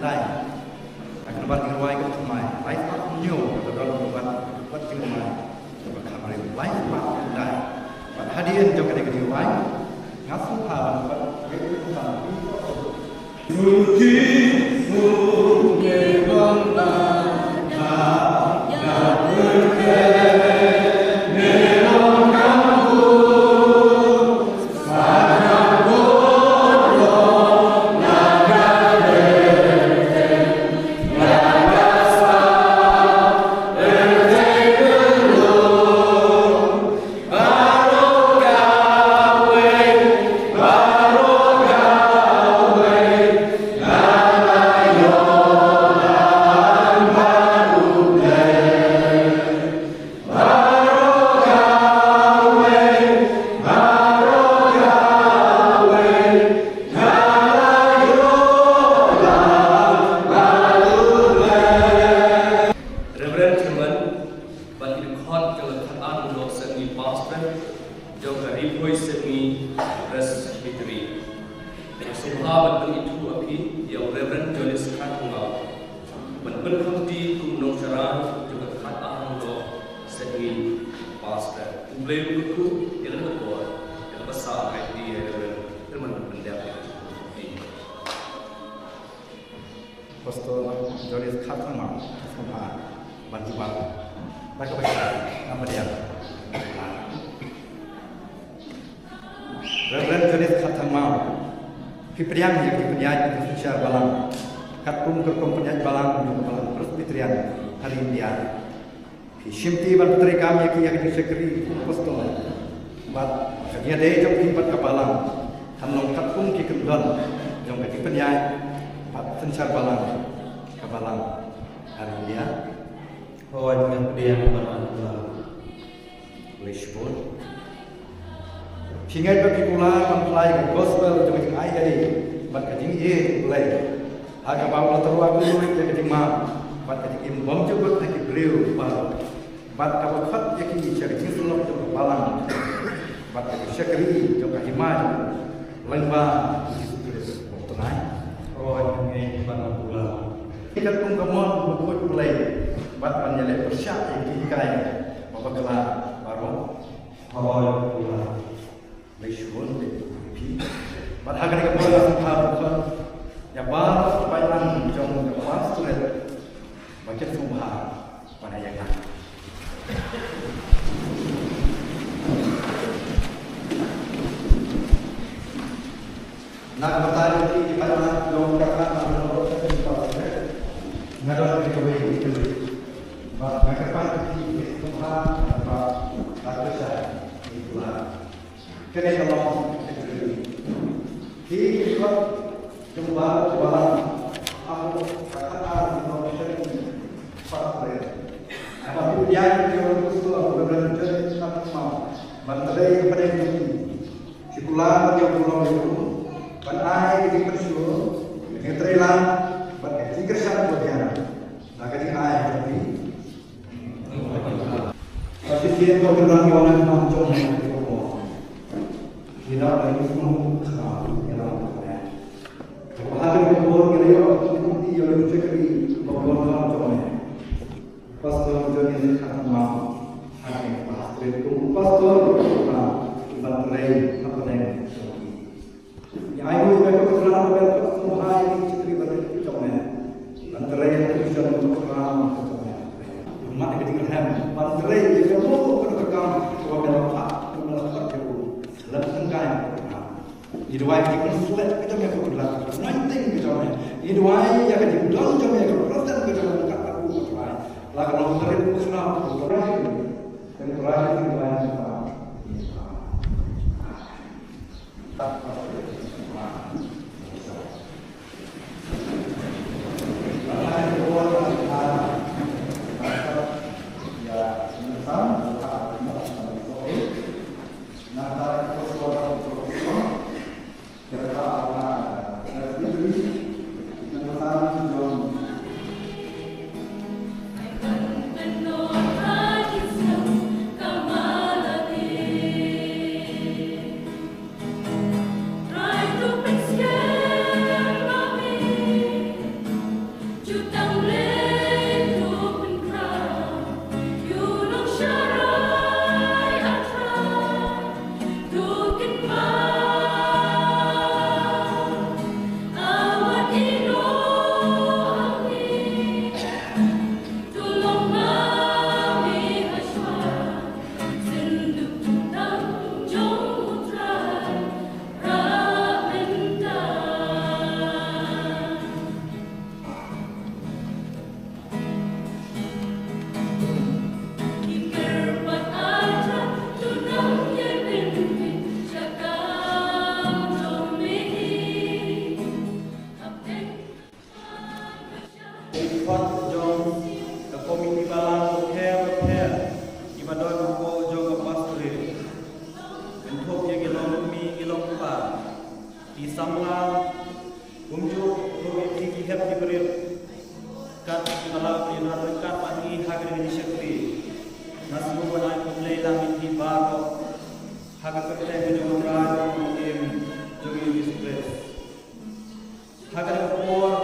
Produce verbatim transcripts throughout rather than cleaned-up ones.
Dai. Ka kynbat jingrwai ka thymmai. Lai spah hynñiew ka don ka kynbat, ka kynbat jingrwai. Ka ba kham rim. Lai spah dai. Bad hadien jong kane ka jingrwai, nga sngewbha ban kynbat ka kynbat. Reverend Chairman, bad ki dkhot jong ka khatar hynñiew sepngi pastor jong ka Ri Bhoi Sepngi Presbytery. Nga sngewbha ban pynithuh ïa phi ïa u Reverend Jonas Kharthangmaw ban pynkham kti kum u nongshakri jong ka khatar hynñiew sepngi pastor. U Blei u kyrkhu ïa kane ka por, ïa kaba sah ïa u Reverend Herman Pyndiang. Pastor Jonas Kharthangmaw, sngewbha ban jubab. Ba ka ba sah, ngam pdiang. Reverend Jonas Kharthangmaw, phi pdiang ïa ki pynïaid ki synshar balang, katkum ka rukom pynïaid balang jong ka Balang Presbyterian ha ri India. Phi shimti ban pyntreikam ïa ki ïa ka jingshakri kum u pastor bad ka jingïadei jong phi bad ka balang kan long katkum ki kyndon jong ka jingpynïaid bad synshar balang ka balang ha ri India. Hooid, nga pdiang bad nga kular. Khublei shibun. Phi ngeit ba phi kular ban pynlait ïa ka gospel jong ka jingai ei bad ka jingïeit U Blei, ha kaba u la tyrwa kylluid ïa ka jingma bad ka jingim bymjukut na ki briew baroh, bad kaba khot ïa ki sha ka jingsyllok jong ka balang bad ka jingshakri jong ka hima jong u Lyngba Jisu Khrist. Hooid, nga ngeit bad nga kular. Katkum ka mon bakhuid U Blei bad ban ïaleh pyrshah ïa ki hikai ba bakla baroh. Hooid, nga kular. Khublei shibun ïa phi. Bad ha kane ka por nga sngewbha ban khot ïa baroh ki paidbah jong ka pastorate ba kin sngewbha ban ïa nga. Na ka bynta jong phi ki paidbah jong ka kyrdan, nga don kawei ka kylli. Bad nga kyrpad ïa phi, phi sngewbha ban pynshai ïa ki kular. Kane ka long ka jingkylli. Ki dkhot jong baroh ki balang hapoh ka khatar jong ka pastorate. Haba phi ïaid ki ïa u pastor, u Reverend Jonas Kharthangmaw, ban trei hapdeng jong ki, phi kular ïa u, kular ïa u ban ai ka jingpynshlur, ka jingtreilang bad ka jingkyrshan ba biang da ka jingai jong phi. Ka shisien to ki nang ïoh nang mang jong nang ki ko. Ki nang nang ki sngewthuh ka nang ki nang. Ka ba ha ka por ki nang ïoh ki nang ïoh ki shakri ba ko nang jong nang. Pastor Jonas Kharthangmaw, ha ka pastor, kum pastor, ban trei hapdeng jong ki. Ngi ainguh ïa me ko Trai, ba me la sngewbha ïa ki shakri ba rit jong me ban trei ha ka vision jong me, ko Trai. Ïa me ka jingrhem ban trei ïa ka mut ka kam kaba me la phah, kaba me la khot ïa u. Lem tyngkai ko Trai. Ngi duwai ïa ka jingpynsleh ka jong me ko Trai, anointing ka jong me. Ngi duwai ïa ka jingdon jong me, ka presence ka jong me kat ka u ko Trai. La ka long ka rit ko Trai, ko Trai. Ko Trai, ngi duwai ïa ka Trai. Ki khot jong ka komiti balang bapher bapher kiba don hapoh jong ka pastorate, kynthup ïa ki longkmie ki longkpa, ki samla, kumjuh ruh ïa ki hep ki barit, kat kiba la ïa ryngkat bad ngi ha kane ka jingshakri. Nga sngewbha ban ai khublei lang ïa phi baroh ha ka kyrteng ka jong U Trai bad U Mynsiem jong ngi U Jisu Khrist. Ha kane ka por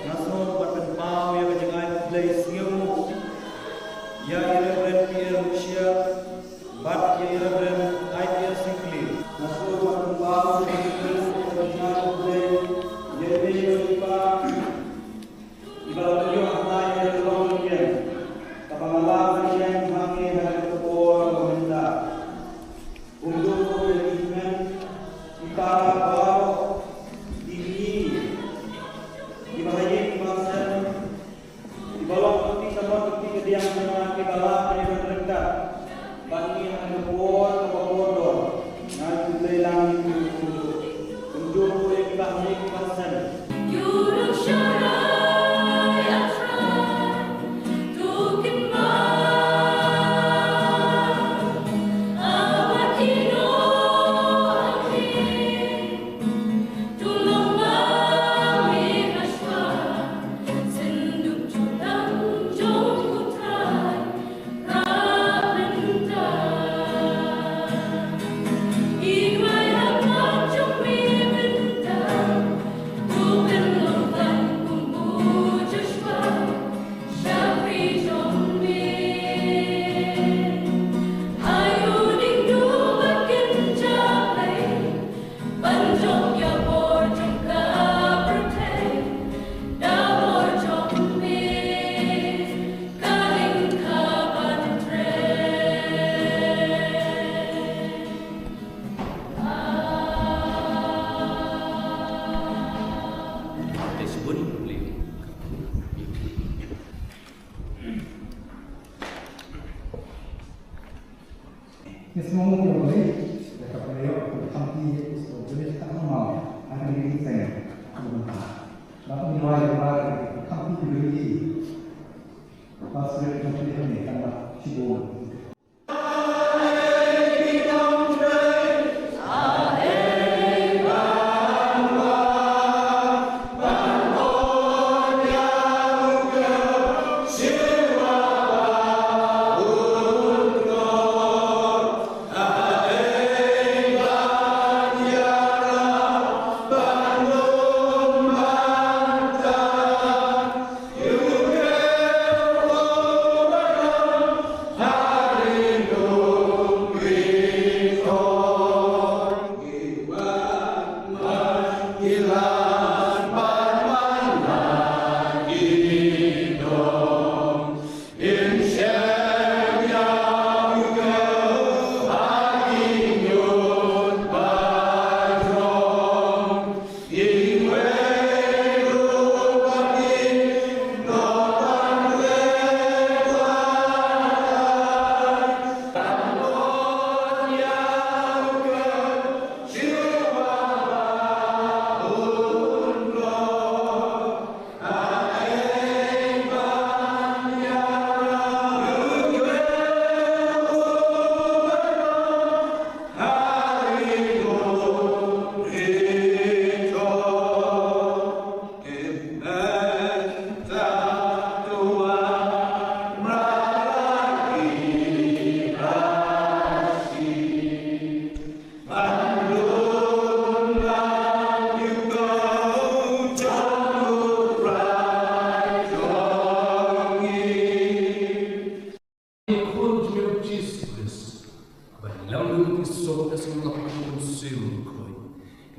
nga sngew ban pynpaw ïa ka jingai khublei sngewbha ïa i Reverend P R Mukhshiat bad ïa i Reverend I P R Syngkli. Nga sngew ban pynpaw ïa ka jingai khublei ïa i Reverend Iba la ïoh ha ïa ka longïing kaba nga la ïeng hangne ha ka por ba mynta. Kumjuh ruh ïa ki hynmen ki para baroh, ki kmie, kiba ha ïing ki ba ha sem, kiba long kti ka mon kti ka diang jong nga, kiba la ïa ka ryngkat bad ngi ha ka por kaba kordor. Nga khublei lang ïa phi kumjuh. Kumjuh ruh ïa kiba ha ïing kiba ha sem.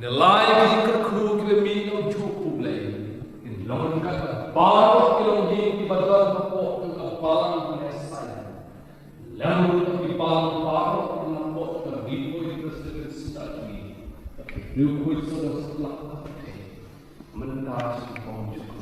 Ïa la ki kyrkhu kiba mih na u juh U Blei, kin long ryngkat bad baroh ki longïing kiba don hapoh ka balang ka Messiah. Lem ryngkat ki balang baroh kiba don hapoh ka Ri Bhoi Presbyterian Society. Ki riewkhuid sawdong satlak ka pyrthei. Mynta sha ka bor jong